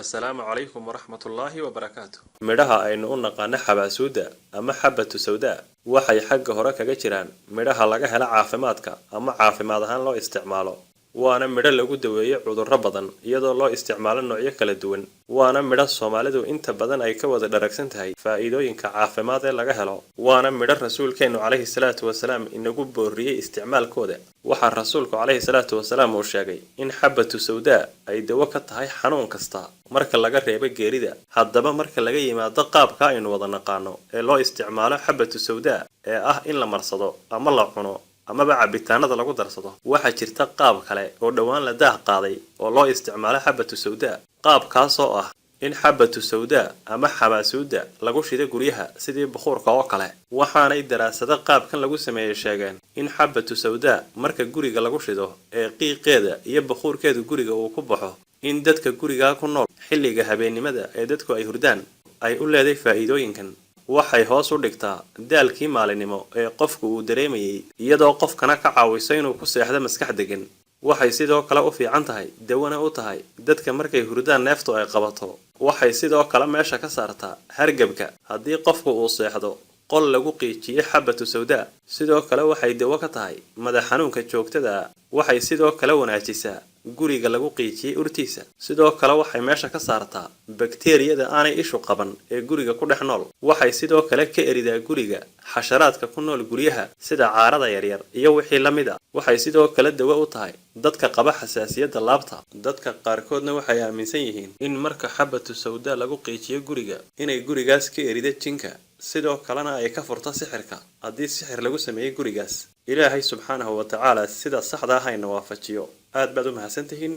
Assalaamu calaykum waraxmatullaahi wabarakaatu. Midhaha aynu u naqaano xabaasuudda ama xabatu sawdaa waxay xagga hore kaga jiraan midhaha laga helo caafimaadka ama caafimaad ahaan loo isticmaalo, waana midho lagu daweeyo cudurro badan iyadoo loo isticmaalo noocyo kala duwan, waana midho Soomaalidu inta badan ay ka wada dharagsan tahay faa'iidooyinka caafimaad ee laga helo, waana midho Rasuulkeennu calayhi salaatu wasalaam inagu boorriyey isticmaalkooda. Waxaa Rasuulku calayhi salaatu wasalaam uu sheegay in xabatu sawdaa ay dawo ka tahay xanuun kasta marka laga reebo geerida. Haddaba, marka laga yimaado qaabka aynu wada naqaano ee loo isticmaalo xabatu sawdaa ee ah in la marsado ama la cuno amaba cabitaanada lagu darsado, waxaa jirta qaab kale oo dhowaan la daah qaaday oo loo isticmaalo xabatu sawdaa, qaabkaasoo ah in xabatu sawdaa ama xabaasuudda lagu shido guryaha sidii bukhuurka oo kale. Waxaanay daraasado qaabkan lagu sameeyey sheegeen in xabatu sawdaa marka guriga lagu shido ee qiiqeeda iyo bukhuurkeedu guriga uu ku baxo, in dadka gurigaa ku nool xilliga habeennimada ee dadku ay hurdaan ay u leeday faa'iidooyinkan: waxay hoos u dhigtaa daalkii maalinimo ee qofku uu dareemayay, iyadoo qofkana ka caawiso inuu ku seexdo maskax degan. Waxay sidoo kale u fiican tahay, dawana u tahay dadka markay hurdaan neeftu ay qabato. Waxay sidoo kale meesha ka saartaa hargebka haddii qofku uu seexdo qol lagu qiijiyey xabatu sawdaa. Sidoo kale waxay dawo ka tahay madax xanuunka joogtada ah. Waxay sidoo kale wanaajisaa guriga lagu qiijiyey urtiisa. Sidoo kale waxay meesha ka saartaa bakteeriyada aanay ishu qaban ee guriga ku dhex nool. Waxay sidoo kale ka eridaa guriga xasharaadka ku nool guryaha sida caarada yaryar iyo wixii la mid a. Waxay sidoo kale dawo u tahay dadka qaba xasaasiyadda laabta. Dadka qaarkoodna waxay aaminsan yihiin in marka xabatu sawdaa lagu qiijiyo guriga inay gurigaas ka erida jinka, sidoo kalena ay ka furto sixirka haddii sixir lagu sameeyey gurigaas. Ilaahay subxaanahu wa tacaala sida saxda ah hayna waafajiyo. Aad baad u mahadsantihiin.